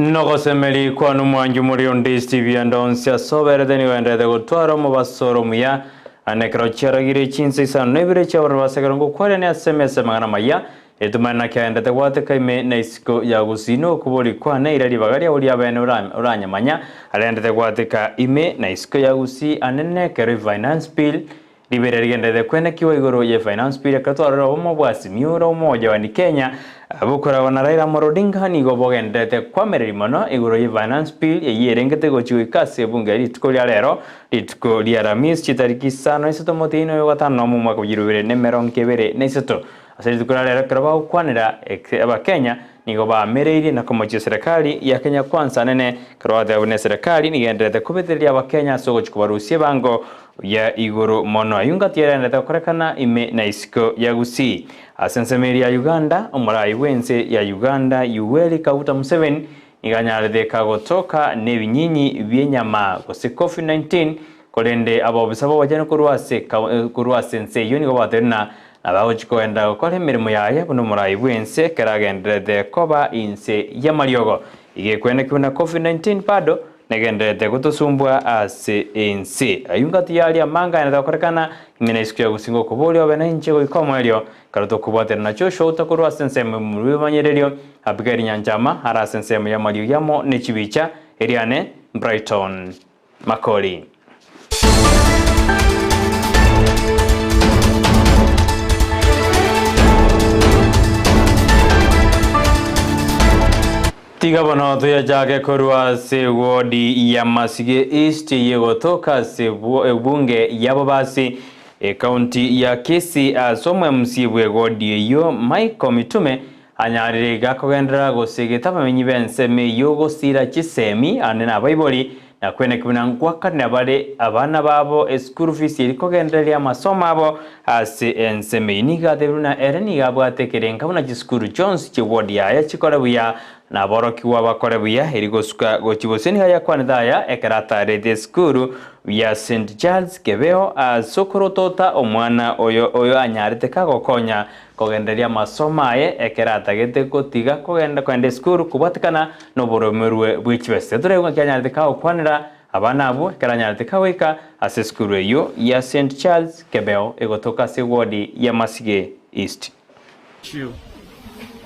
Nogosemeria kwane omwanchi omoriri onde Steve ande onsi ase oberete nigo aenderete gotwara omobaso ore omuya, ande ekero chiaragire chinsa isano na ibere chiabororo ase ekero ngokwarania ase emesa amang'ana amaya, etumane naki aendete gwateka ime na isiko ya gusii nokobori kwane ira ribaga riao riabene oranyamanya arendete gwateka ime na isiko ya gusii ande nekero efinance bill Riberia rigenderere kwenekigwa igoro ye Finance Bill ekero twarorire obomo bwa Azimio la Umoja One Kenya bokoragwa na Raila Amolo Odinga nigo bogendererete koamereria mono igoro ye Finance Bill eyio erengete gochia goika ase ebunge rituko ria rero rituko ria Aramisi chitariki isano na isato omotienyi oyo ogatano nomo omwaka bwa 2023. Ase rituko ria rero ekero bagokwanera Abakenya nigo baamereirie na komochia eserekari ya Kenya Kwanza nene ekero bateba buna eserekari nigo egendererete kobetereria Abakenya ase ogochia kobarusia ebango ya igoro mono. Ayio ngati yarenderete gokorekana ime na isiko ya Gusii. Ase ensemo eria ya Uganda, omorai bw'ense ya Uganda Yoweri Kaguta Museveni nigo anyarete kagotoka nebinyinyi bi'enyama gose Covid-19 korende abobisa b'obochenu korwa ase korwa ase ense eyio nigo batebirie na nabagochia kogenderera gokora emeremo yaye buna omorai bw'ense ekero agendererete koba inse y'amariogo. Iga ekwenekigwe na Covid-19 bado negendererete gotosumbua ase ense. Ayio ngati yaria amanga aye natagokorekana, ime na isiko ya gosinga okoboria obe nainche goika omoerio, ekero tokobwaterana na Joshua otakorwa ase ensemo y'omomura bw'ebimanyererio, Abigaili Nyanchama are ase ensemo y'amariogi amo ne chibicha, Eriane Brighton Makori. Tiga bono toyachake korwa ase ewodi ya Masige East eyegotoka ase ebunge ya Bobasi, ekaunti ya Kisii ase omo-MC bw'ewodi eyio Michael Mitume anyarire iga kogenderera gosegeta abamenyi b'ensemo eyio gosira chisemi ande nabaibori na kweneki buna nkwakanera bare abana babo eschool fees eri kogendereria amasomo abo ase ensemo eyio. Nigo atebire buna ere nigo abwate ekerenga buna chisukuru chionsi chie ward yaye chikore buya na aborokigwa bakore buya eri gosuka gochia bosio. Nigo ayakwanete aya ekero atarete esukuru ya St Charles Kebeo ase okorotota omwana oyo oyo anyarete kagokonya Kogendereria amasomo aye ekero atagete gotiga kogenda kogenda esukuru kobwatekana noboromerwe bwe chibesa. Toraigwe ng'aki anyarete kagokwanera abana abwo ekero anyarete kagoika ase esukuru eyio ya St Charles Kebeo egotoka ase ewodi ya Masige East. You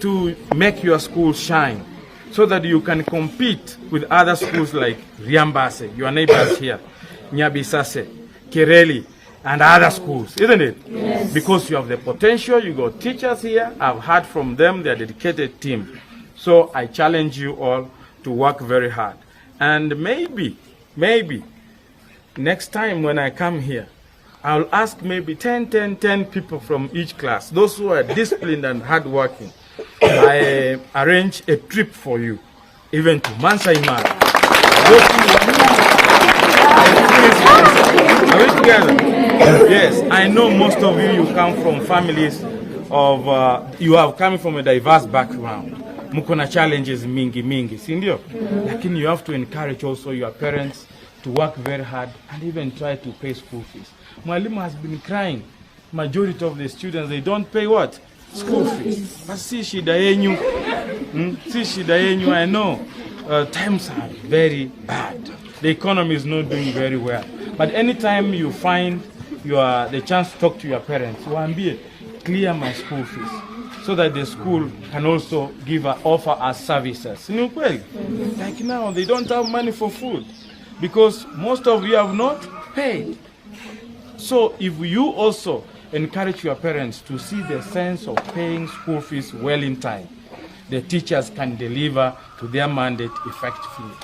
to make your school shine so that you can compete with other schools like Riambase, your neighbors here, Nyabisase, Kereli, and other schools, isn't it? Yes. Because you have the potential, you got teachers here. I've heard from them, they're a dedicated team. So I challenge you all to work very hard. And maybe, maybe, next time when I come here, I'll ask maybe 10, 10, 10 people from each class, those who are disciplined and hardworking. I arrange a trip for you, even to Maasai Mara. Those who Are we together? Yes, I know most of you, you come from families of, uh, you have coming from a diverse background. Mko na challenges mingi mingi, si ndio? Lakini you have to encourage also your parents to work very hard and even try to pay school fees. Mwalimu has been crying. Majority of the students, they don't pay what? School fees. But si shida yenyu. Mm? Si shida yenyu, I know. Uh, times are very bad. The economy is not doing very well. But anytime you find your, the chance to talk to your parents, waambie, clear my school fees so that the school can also give a, offer us services. Ni ukweli? Like now, they don't have money for food because most of you have not paid. So if you also encourage your parents to see the sense of paying school fees well in time, the teachers can deliver to their mandate effectively.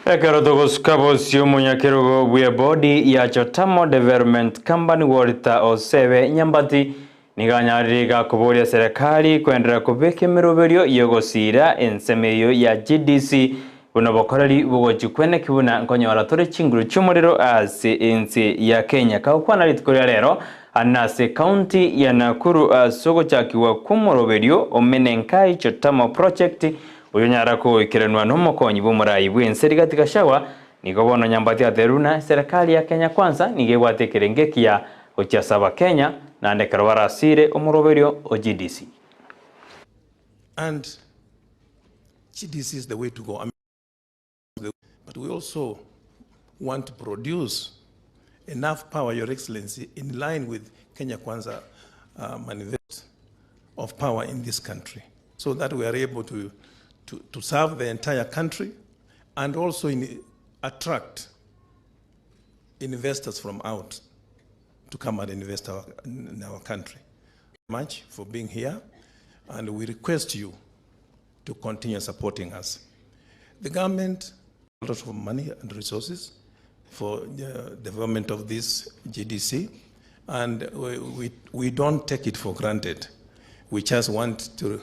Ekero togosuka bosio omonyakerogo bw'ebodi ya Chotamo Development Company Walter Osebe Nyambati nigo anyarire iga koboria serikali koenderera kobeka emeroberio y'ogosiira ensemo eyio ya GDC buna obokoreri bogochia kweneki buna nkonyora tore chinguru chi'omorero ase ense ya Kenya. Kagokwana rituko ria rero ase ekaunti ya Nakuru ase ogochakigwa kw'omoroberio o Menengai Chotamo Project oyonyara kogoikeranwa nomokonyi bw'omorai bw'ense Rigathi Gachagua, nigo bono Nyambati atebirie buna eserekari ya Kenya Kwanza nigo ebwate ekerengo ekiya gochia ase Abakenya naende ekero barasire omoroberio o GDC. And. GDC is the way to go. I mean, but we also want to produce enough power, Your Excellency, in line with Kenya Kwanza manifesto of power in this country, so that we are able to serve the entire country and also attract investors from out to come and invest in our country. Much for being here, and we request you to continue supporting us. The government, a lot of money and resources for the development of this GDC, and we don't take it for granted. We just want to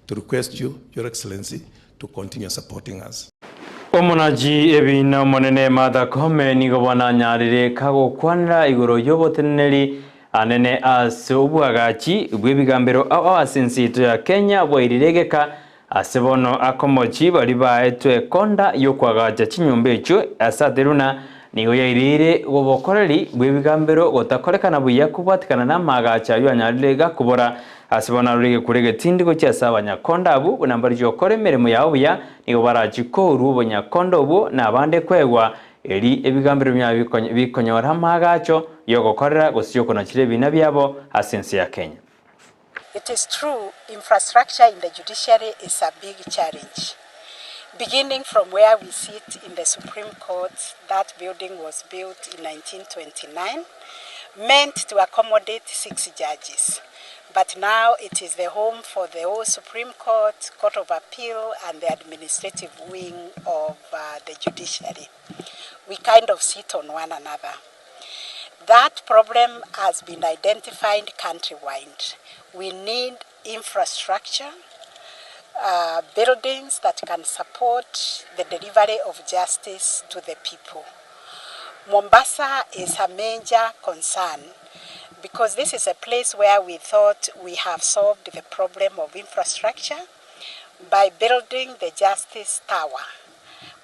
request you, Your Excellency, to continue supporting us. Omonachi ebina omonene Martha Koome nigo bono anyarire kagokwanera igoro y'oboteneneri anene ase obwagachi bw'ebigambero ao ase ense yaito ya Kenya bwairire egeka ase bono akomochi baria baetwe ekonda y'okwagacha chinyomba echio ase ateruna nigo yairire obokoreri bw'ebigambero gotakorekana buya kobwatekana n'amaagacho ayio anyarire gakobora ase bono arore egekuro egetindi gochia ase abanyakonda abwo buna mbarachie gokora emeremo yabo buya nigo barachie korua obonyakonda obwo na abande koegwa eri ebigambero biabo bikonyora amaagacho y'ogokorera gose y'okonachera ebiina biabo ase ense ya Kenya. It is true infrastructure in the judiciary is a big challenge. Beginning from where we sit in the Supreme Court, that building was built in 1929, meant to accommodate 6 judges. But now it is the home for the whole Supreme Court, Court of Appeal, and the administrative wing of the judiciary. We kind of sit on one another. That problem has been identified countrywide. We need infrastructure, buildings that can support the delivery of justice to the people. Mombasa is a major concern because this is a place where we thought we have solved the problem of infrastructure by building the Justice Tower,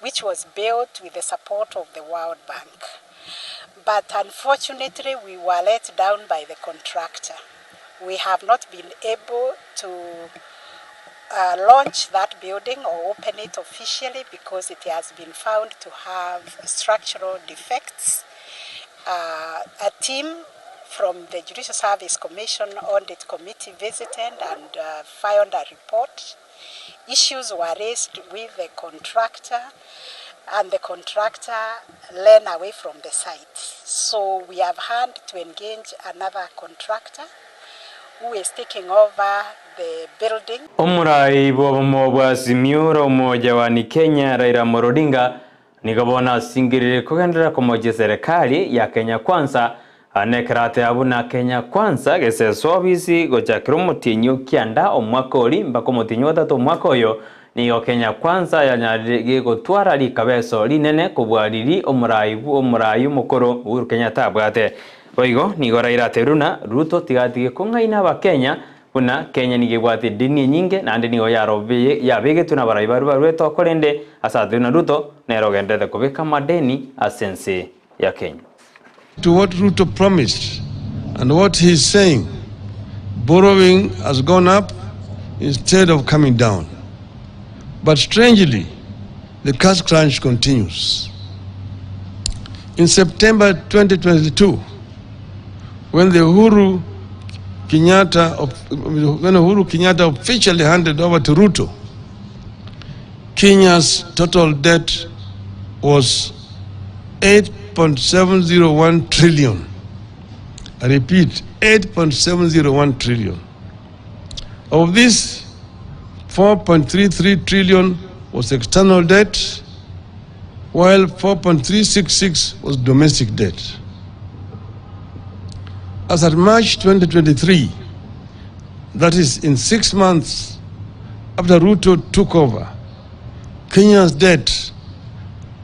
which was built with the support of the World Bank. But unfortunately, we were let down by the contractor. We have not been able to launch that building or open it officially because it has been found to have structural defects. A team from the Judicial Service Commission Audit Committee visited and filed a report. Issues were raised with the contractor, and the contractor ran away from the site. So we have had to engage another contractor who is taking over the building. Omorai bw'obomo bwa Azimio la Umoja wa ni Kenya Raila Amolo Odinga nigo bono asingirire kogenderera komochia serikali ya Kenya Kwanza anekerate abwo na Kenya Kwanza geseso obisi gochakera omotienyi okianda omwaka ori mpaka omotienyi ogotato omwaka oyo nigo Kenya Kwanza yanyarire gegotwara rikabeso rinene kobua riri omorai omorai omokoro Uhuru Kenyatta abwate. Boigo nigo Raila ateruna Ruto tigatige kong'aina abakenya buna Kenya nigo ebwate edeni enyinge naende nigo yarobeye yabegetwe na abarai baria barwete okorende ase ateruna Ruto nere ogenderete kobeka amadeni ase ense ya Kenya. To what Ruto promised and what he's saying, borrowing has gone up instead of coming down. But strangely, the cash crunch continues. In September 2022, when the Uhuru Kenyatta, when Uhuru Kenyatta officially handed over to Ruto, Kenya's total debt was 8.701 trillion. I repeat, 8.701 trillion. Of this, 4.33 trillion was external debt, while 4.366 was domestic debt. As at March 2023, that is in 6 months after Ruto took over, Kenya's debt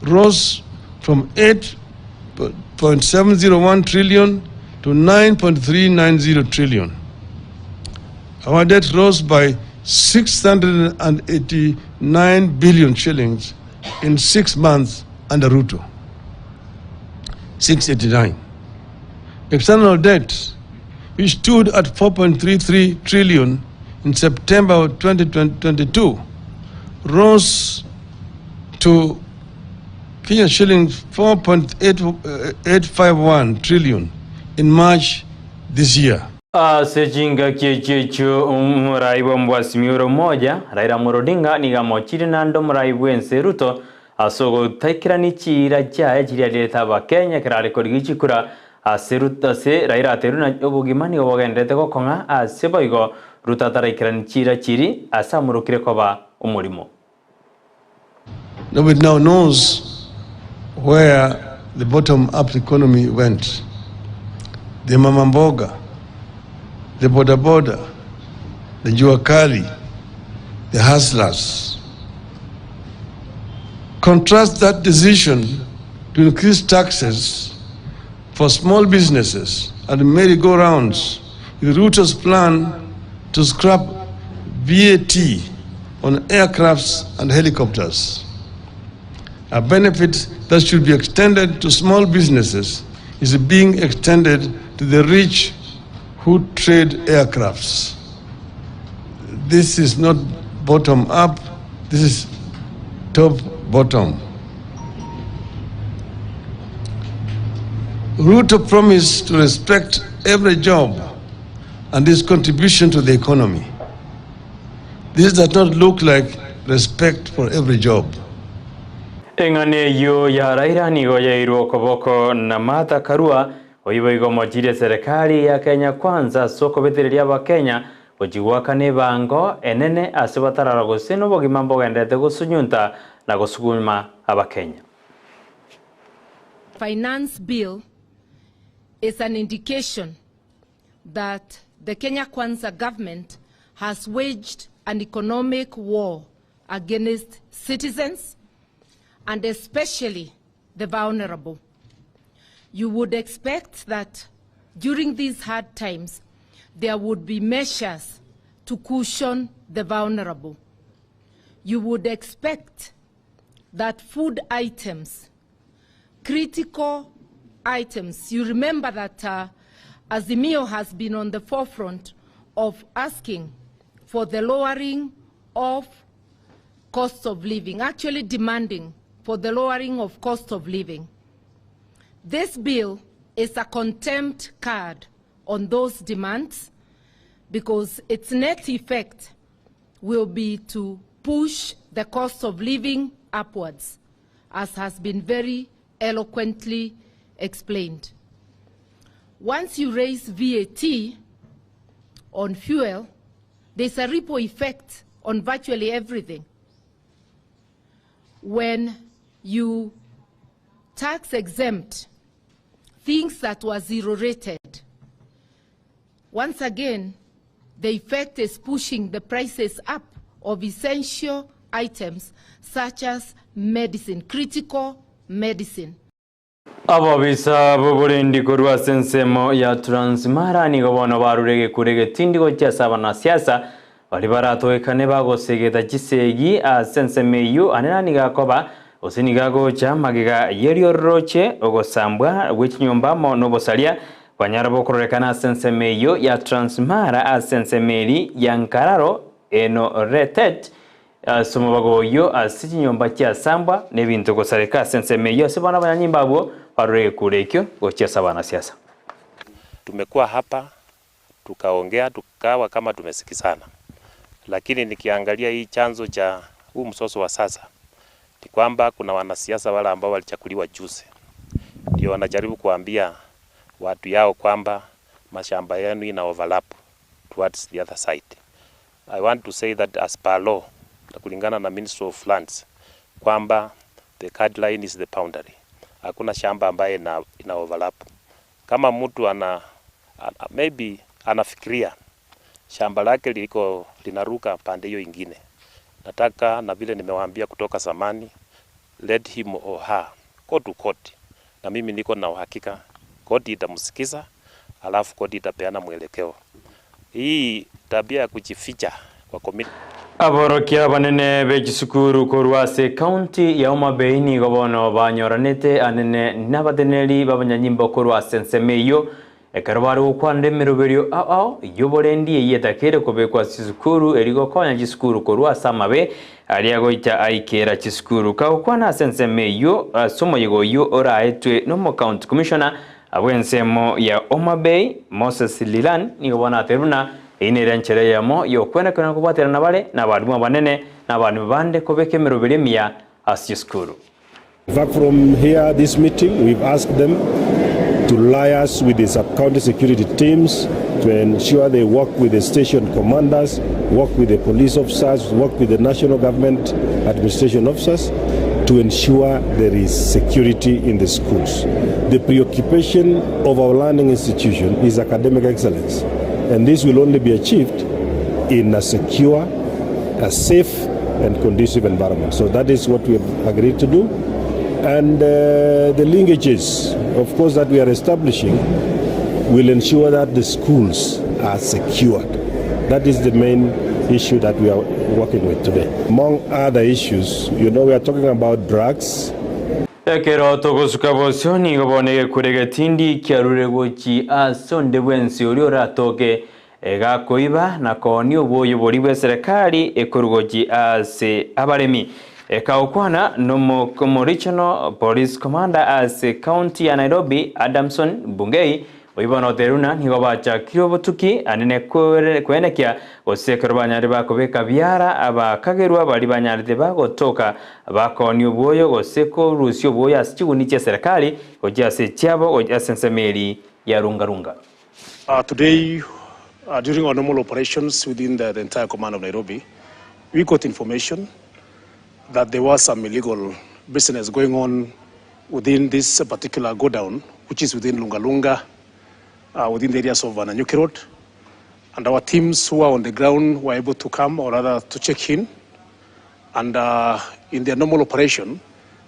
rose from 8.701 trillion to 9.390 trillion. Our debt rose by 689 billion shillings in 6 months under Ruto. 689. External debt, which stood at 4.33 trillion in September of 2022, rose to Kenya shillings 4.851 trillion in March this year. Ase chingaki echio echio omorai bw'omobwasimi ore omoja, Raila Amolo Odinga, nigo amochire naende omorai bw'ense Ruto ase ogotaikerania chiira chiaye chiria arierete Abakenya ekero are korigia chikura ase Ruto ase Raila ateirwe na obogima nigo bogendererete gokong'a ase boigo Ruto ataraikerania chiira chiri ase amorokire koba omorimo. Nobody now knows where the bottom up economy went. The mama mboga, the boda boda, the jua kali, the hustlers. Contrast that decision to increase taxes for small businesses and merry-go-rounds with Ruto's plan to scrap VAT on aircrafts and helicopters. A benefit that should be extended to small businesses is being extended to the rich who trade aircrafts. This is not bottom up, this is top bottom. Ruto promised to respect every job and its contribution to the economy. This does not look like respect for every job. Eng'ana eyio ya Raila nigo yairwe okoboko na Martha Karua, oyio boigo omochirie eserekari ya Kenya Kwanza ase okobetereria Abakenya gochia goakana ebango enene ase batarara gose nobogima mbogenderete gosunyunta na gosuguma Abakenya. Finance Bill is an indication that the Kenya Kwanza government has waged an economic war against citizens and especially the vulnerable. You would expect that during these hard times there would be measures to cushion the vulnerable. You would expect that food items, critical items, you remember that uh, Azimio has been on the forefront of asking for the lowering of cost of living, actually demanding for the lowering of cost of living. This bill is a contempt card on those demands because its net effect will be to push the cost of living upwards, as has been very eloquently explained. Once you raise VAT on fuel, there's a ripple effect on virtually everything. When you tax exempt things that were zero rated, once again, the effect is pushing the prices up of essential items such as medicine, critical medicine. Abobisa b'oborendi korwa ase ensemo ya Transmara nigo bono barure egekuro egetindi gochia ase abanasiasa baria baratoekane bagosegeta chisegi ase ensemo eyio ane na nigo akoba gose nigo agocha magega y'eriororoche ogosambwa gwe chinyomba amo nobosaria banyara bokororekana ase ensemo eyio ya Transmara ase ensemo eri ya Nkararo Eno Retet Ase omobaga oyio ase chinyomba chiasambwa, na ebinto gosareka ase ensemo eyio ase bono abanyanyimbo abwo barure egekuro ekio gochia ase abanasiasa. Tumekuwa hapa tukaongea tukawa kama tumesikizana, lakini nikiangalia hii chanzo cha huu mzozo wa sasa ni kwamba kuna wanasiasa wale ambao walichaguliwa juzi ndio wanajaribu kuambia watu yao kwamba mashamba yenu ina overlap towards the other side. I want to say that as per law na kulingana na Ministry of Lands kwamba the guideline is the boundary. Hakuna shamba ambaye ina, ina overlap. Kama mtu ana, ana maybe anafikiria shamba lake liko linaruka pande hiyo ingine, nataka na vile nimewaambia kutoka zamani, let him or her go to court, na mimi niko na uhakika koti itamsikiza, alafu koti itapeana mwelekeo. Hii tabia ya kujificha kwa committee. Aborokia abanene be chisukuru korwa ase ekaunti ya Homa Bay nigo bono banyoranete anene nabateneneri b'abanyanyimbo korwa ase ensemo eyio Ekero bare gokwanera emeroberio ao ao y'oborendi eyio etakeire kobekwa ase chisukuru erio gokonya chisukuru korwa ase amabe aria goita aikera chisukuru. Kagokwana ase ensemo eyio ase omoyega oyio oraetwe n'omocounty commissioner bw'ensemo ya Homa Bay Moses Lilan nigo bono atebirie buna eyio nere enchera eyemo y'okwenekera na kobwaterana bare nabalimu abanene na abalimu bande kobeka emeroberio emiya ase chisukuru. In fact, from here, this meeting, we've asked them to liaise with the sub-county security teams to ensure they work with the station commanders, work with the police officers, work with the national government administration officers to ensure there is security in the schools. The preoccupation of our learning institution is academic excellence, and this will only be achieved in a secure, a safe, and conducive environment. So that is what we have agreed to do. And the linkages, of course, that we are establishing will ensure that the schools are secured. That is the main issue that we are working with today. Among other issues, you know, we are talking about drugs. Ekero togosuka bosio nigo bono egekure getindi kiarure gochia ase onde bwensi oria oratoke Egakoiba na koonia oboyio boria bw'eserekari ekorugochia ase abaremi. Ekagokwana n'omokomoregional police commander ase county ya Nairobi Adamson Bungei, oyio bono otebirie buna nigo bachakire obotuki anene koenekia gose ekero banyarire bakobeka biara abakagerwa baria banyarete bagotoka bakoonia obwoyo gose korusia obwoyo ase chiguni chi'eserekari gochia ase echiabo gochia ase ensemo eria ya Lunga Lunga. Today, during our normal operations within the, the entire command of Nairobi, we got information that there was some illegal business going on within this particular godown, which is within Lungalunga, within the areas of Nanyuki Road. And our teams who are on the ground were able to come, or rather to check in. And in their normal operation,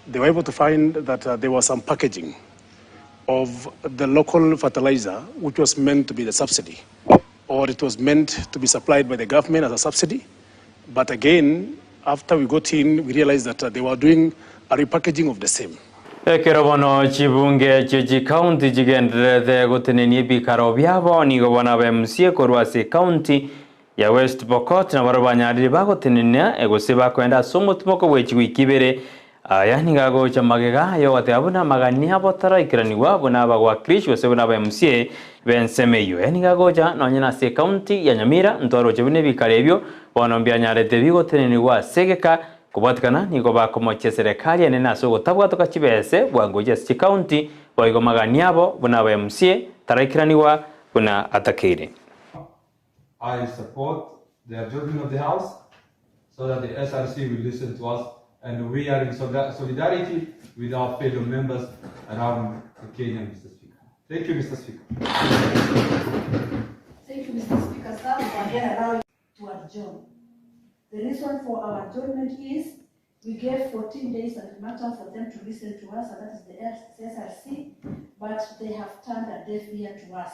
they were able to find that there was some packaging of the local fertilizer, which was meant to be the subsidy, or it was meant to be supplied by the government as a subsidy. But again, after we got in, we realized that they were doing a repackaging of the same. Ekero bono chibunge echio chikaunti chigendererete gotenenia ebikaro biabo, nigo bono aba MCA korwa ase ekaunti ya West Pokot nabarabwo banyarire bagotenenia gose bakoenda ase omotimoko bwe chiwiki ibere. Aya nigo agocha magega y'ogoteba buna amagani abo taraikeranigwa buna abagwakilishi gose buna aba MCA b'ensemo eyio. Aya nigo agocha nonye nase ecounty ya Nyamira ntwaroche buna ebikaro ebio bono mbianyarete bigotenenigwa ase egeka kobwatikana nigo bakomochia eserekari enene ase ogotabwatoka chibese bwango gochia ase chicounty boigo magani abo buna aba MCA taraikeranigwa buna atakeire. I support the adjournment of the House so that the SRC will listen to us and we are in solidarity with our fellow members around Kenya, Mr. Speaker. Thank you, Mr. Speaker. Thank you, Mr. Speaker, sir, for again allowing to adjourn. The reason for our adjournment is we gave 14 days ultimatum for them to listen to us, and that is the SRC, but they have turned a deaf ear to us.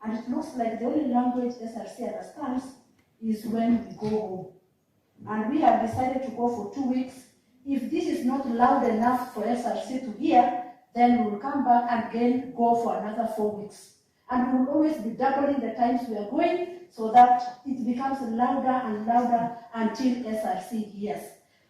And it looks like the only language SRC understands is when we go home. And we have decided to go for 2 weeks. If this is not loud enough for SRC to hear, then we will come back and again go for another 4 weeks. And we will always be doubling the times we are going so that it becomes louder and louder until SRC hears.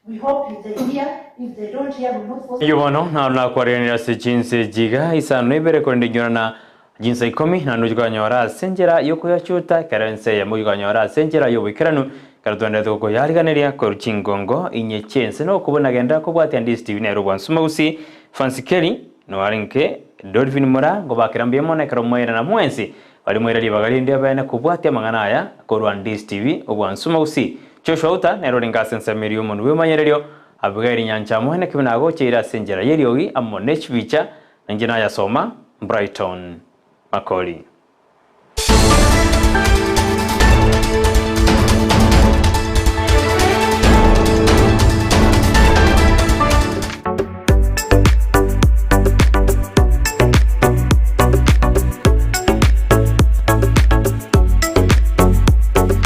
We hope if they hear, if they don't hear, we will not force Eyio bono naro nakwareranire ase chinse echi iga isano na ibere korende inyora na chinsa ikomi naende ochia konyora ase enchera y'okoyachuta ekero ense eyemo ochia konyora ase enchera y'oboikeranu ekero twenderete gokoyariganeria korwa chingongo inye chi'ense nokobuna genderera kobwatia Ndisi TV nere obwansu Magusi Fancy Kelly noarenke Dolphin Mura ngobakera mbuya mono ekero mwairana mwensi baria mwaira ribaga rinde abene kobwatia amang'ana aya korwa Ndisi TV obwansu Magusi Joshua Uta nere orenge ase ensemo eria y'omonwa bw'emanyererio, Abigaili nyancha amo na ekebe nagocheire ase enchera y'eriogi amo ne chibicha, na inche nayasoma. Brighton Makori.